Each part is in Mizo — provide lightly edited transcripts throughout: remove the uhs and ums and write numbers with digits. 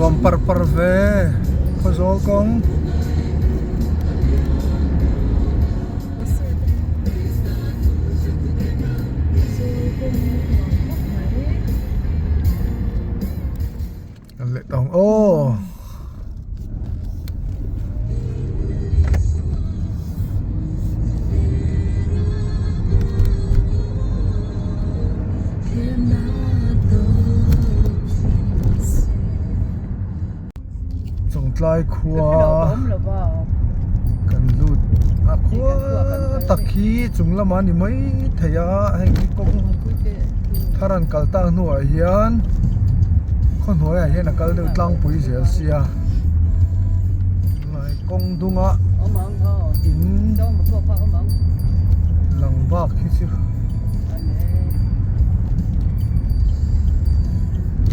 Nuam par par ve Khawzawl kawng. Kan leh tawng aw. Chawngtlai khua kan lut a khua tak hi chung lamah a ni mai thei a hei hi kawng thar an kal tak hnuah hian khaw hnuaiah hian a kal deuh tlangpui zel sia kawng dunga in lang bak hi chu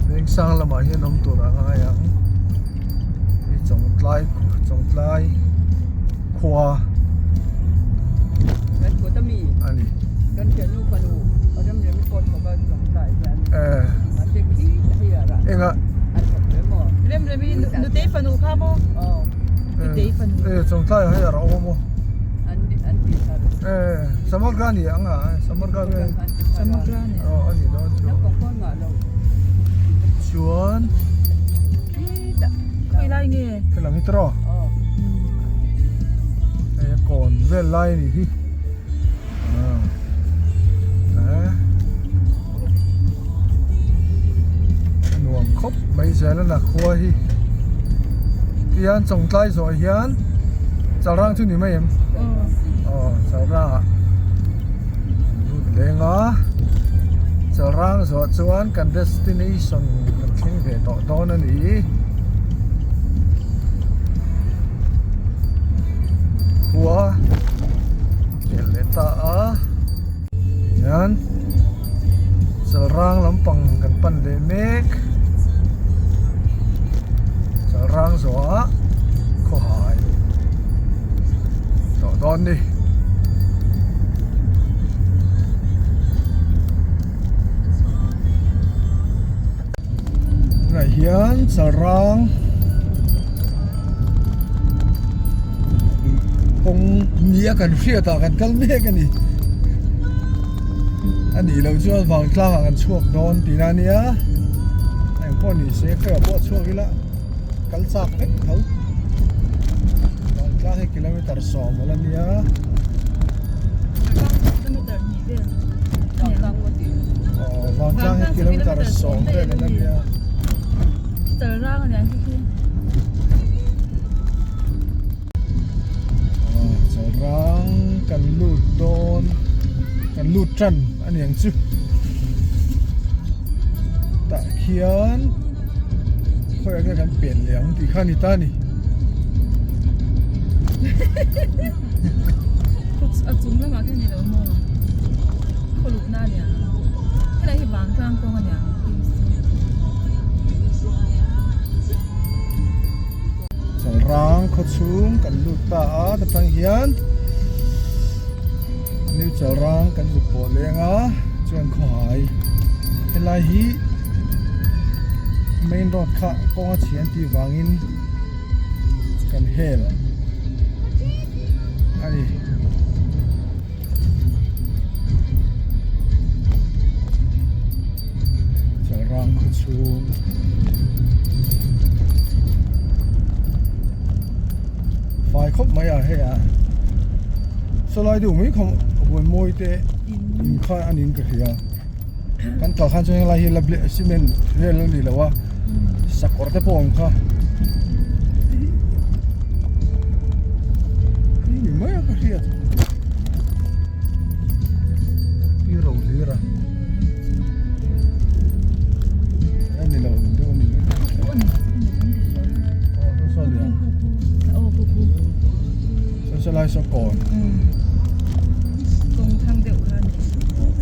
Vengsang lamah hian awm tur a ngai ang hei Chawngtlai Chawngtlai khua a ni engah e Chawngtlai ah hei a rawh awm a maw. Samagra ni ang a Samagra nge Samagra ni aw a ni dawn chu chuan khawi lai nge helam hi tawh hei a kawn vel lai a nih hi a nuam khawp mai zel a na khua hi tihian Chawngtlai zawh hian Chalrang chu ni mai em aw Chalrang ah lut leng a Chalrang zawh chuan kan destination kan thleng ve tawh dawn a ni khua. Tel leh ta a hian chalrang lampang kan pan leh mek chalrang zawhah khawhai tawh dawn ni. Tunah hian chalrang kawng nia kan hriat ah kan kal mek a ni a nih loh chuan vangtlang ah kan chhuak dawn tihna a nia engpawh ni se khawiah pawh chhuak ila kal chak vek tho vangtlang hi kilometer 10 a la nia. Vangtlang hi kilometer 10 vel a la nia. Chalrang kan lut dawn kan lut tan a ni ang chu tah khian khawiah nge kan pen leh ang tih kha a ni ta a ni. A chung lamah khian ni lo maw khaw luhna a ni ang helai hi vangtlang kawng a ni ang. Chalrang khaw chhung kan lut ta a ta tang hian New Chalrang kan zuk pawh leng a chuan khawhai helai hi main road kha kawng a chhian tih vangin kan hel a ni. Chalrang khaw chhung fai khawp mai a hei a sawlai deuh mai kha huan mawi te in kha a niin ka hria kan kal khan chuan helai hi la cement vel a ni lo a sakawr te pawh a awm kha ni mai a ka hriat pi ro hlir a a ni lo deuh a ni mai aw saw saw a ni a saw saw lai saw kawn kawng thang deuh kha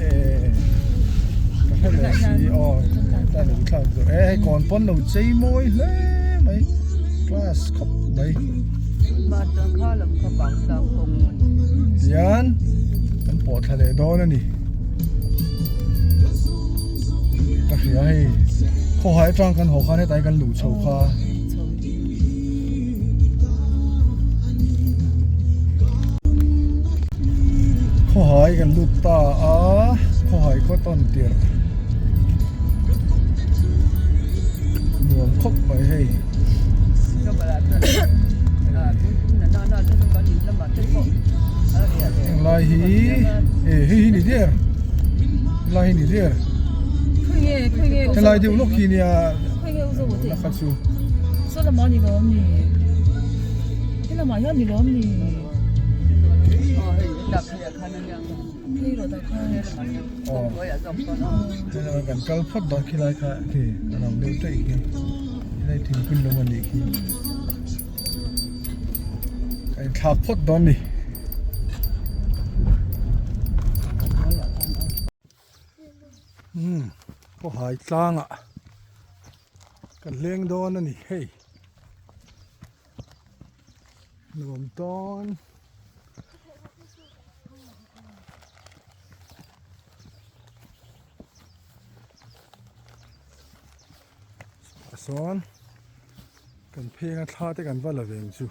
e ka hre leh si aw ta lo thlak chu e hei kawn pawn lo chei mawi hle mai class khawp mai. Tihian kan pawh thla leh dawn a ni ka hria hei khawhai atang kan haw khan hetlai kan luh chho kha khawhai kan lut ta a khawhai khaw tawn tirh nuam khawp mai hei. Lai hi e hei hi ni der lai hi ni der helai deuh lawk hi nia la kha chu. Saw lamah a ni lawm ni? He lamah hian a ni lawm ni? Phei rawh tah khan. Aw kan kal phawt dawn khi lai kha khi a lo deuh daih khi helai thingkun lam a nih khi ka inthlak phawt dawn a ni. Umm khawhai tlangah kan leng dawn a ni hei nuam dawn. Ah sawn kan pheng a thla te kan va la ve ang chu.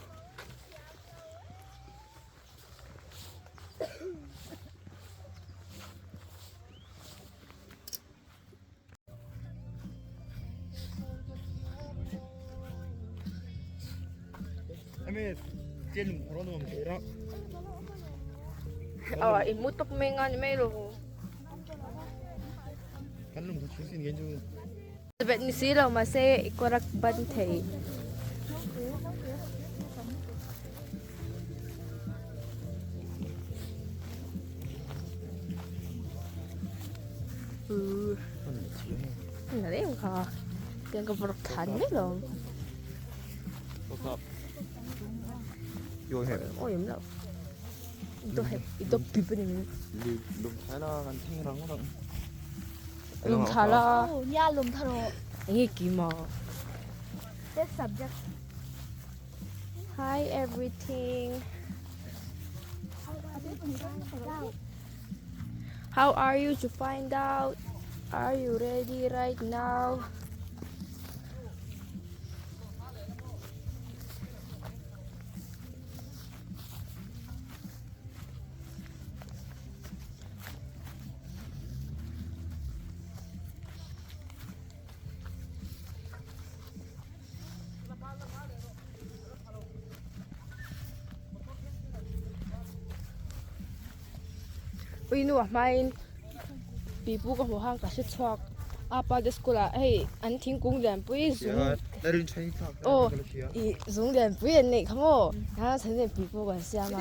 Ờ, i mu tok mai nga ni mai lo. Bet ni si lo mahse i korak ban thei. Na em kha. Tiang ka vawrk than mai lo. Ôi em lo. Do hep i dop pip ani mai. Lum tha la. Nia lum tha rawh. Enge kim a. Test subject. Hi everything. How are you to find out? Are you ready right now? Ui nu a hmain pipu ka hmuh khan ka hre chhuak a pa te school ah hei an thingkung lianpui zung aw ih zung lianpui an neih kha maw hnai chhan pipu kan siam a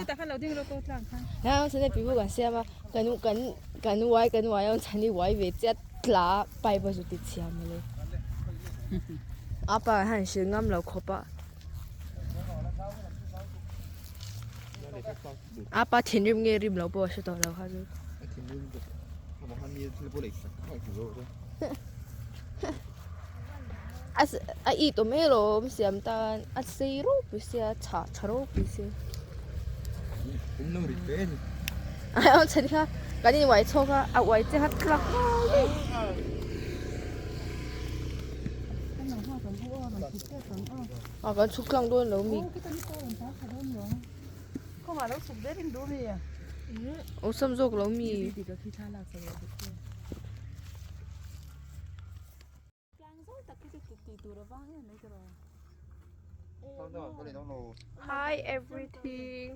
hnai chhan pipu kan siam a kan kan kan uai kan uai a chhan hi uai ve chiat tla pipe a zu ti chhia mawle a pa hian hrilh ngam lo khawp a a pa thinrim nge rim lo pawh a hre tawh lo kha chu a it awm em alawm siam tan a sei ropui sia chhah tha ropui sia a chhan kha kan in uai chhawk a a uai che kha tlak mai a kan chhuk tlang dawn lo mi awlsam zawk lo mi. Hi everything.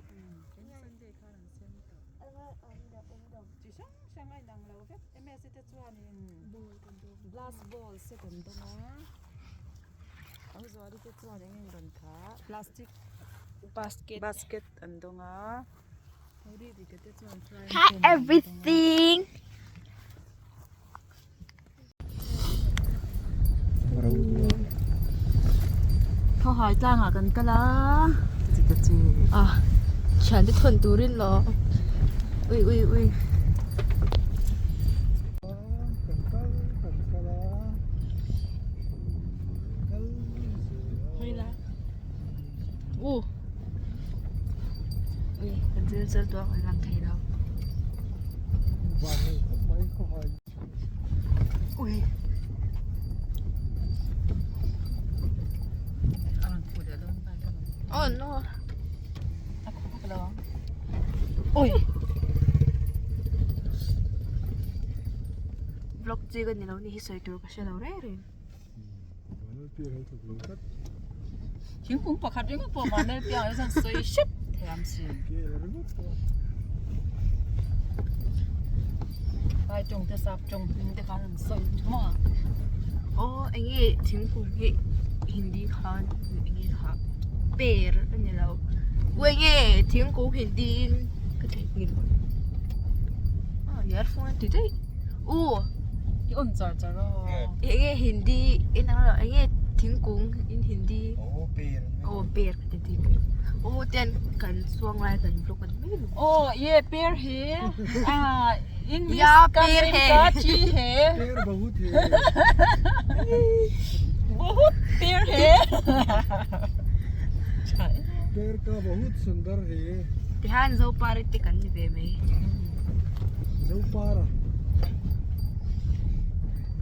Basket. Basket an dawng a. Hi everything. Khawhai tlangah kan kal a a thian te thawn turin law ui ui ui. U ui kan zir chal tuah kan lang thei lo. Ui. Oh no. Ui. Vlog chi ka ni lo ni hi sawi tur ka hre lo reng reng. Thingkung pakhat ringawt pawh Vanlal piang ah chuan sawi hrep thiam si. Vai tawng te sap tawng hming te khan an sawi maw a. Aw eng nge thingkung hi Hindi khan. Per a ni lo. Ui enge thingkung hindi in ka theihnghilh. Ah earphone a ti daih. U I on char char aw. Enge hindi in ang lo enge thingkung in hindi. Aw per. Aw per ka ti thing. Aw ten kan chuang lai kan vlog an mai lo. Aw ye per he. Ah English Ya ka per name he. ka chi he. Per bahut he. Bahut per he. Per ka bahut sundar he. Tihan Zopari te kan ni ve mai. Zopara.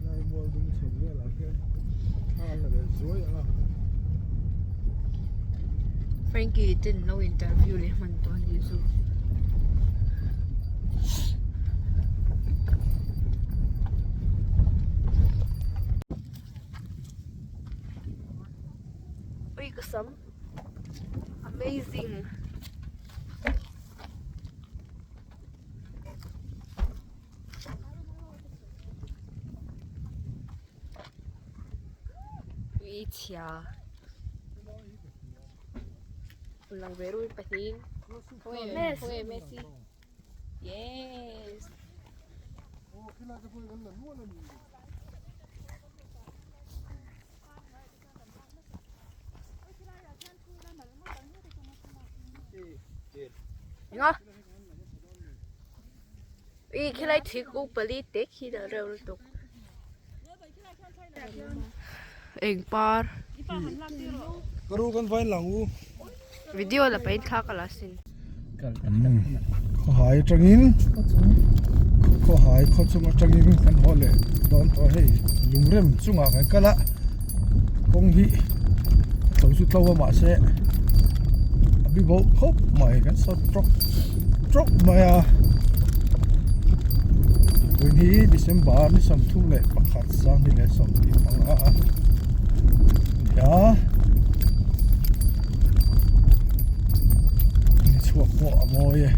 Lai mual dung chho velah hian thla an la leh zuai ang a. Frankie ten lo interview leh hman tawh a nih chu. Ui ka sam. Amazing. Ui chhia. Lang ve rui pahnih. Khawi Messi. Yes. Enga? Ui khilai thingkung pali te khi dah reuh lutuk. Eng par. Karu kan vain lang u. Video la pahin thla ka la sin. Khawhai atangin khawhai khaw chung atangin kan haw leh dawn tawh hei lungrem chungah kan kal a kawng hi a tlo chu tlo a mahse a bi bo khawp mai kan sawt trawk trawk mai a tun hi December ni 31 sanghnih leh 25 a ni a ni chhuak pawh a mawi e.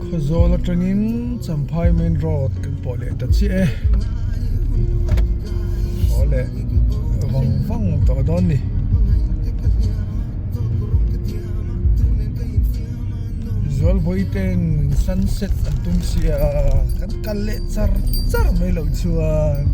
Khawzawl atangin Champhai main road kan pawh leh ta chiah e haw leh vang vang tawh dawn ni. Zualbawi ten sunset an tum sia kan kal leh char char mai loh chuan.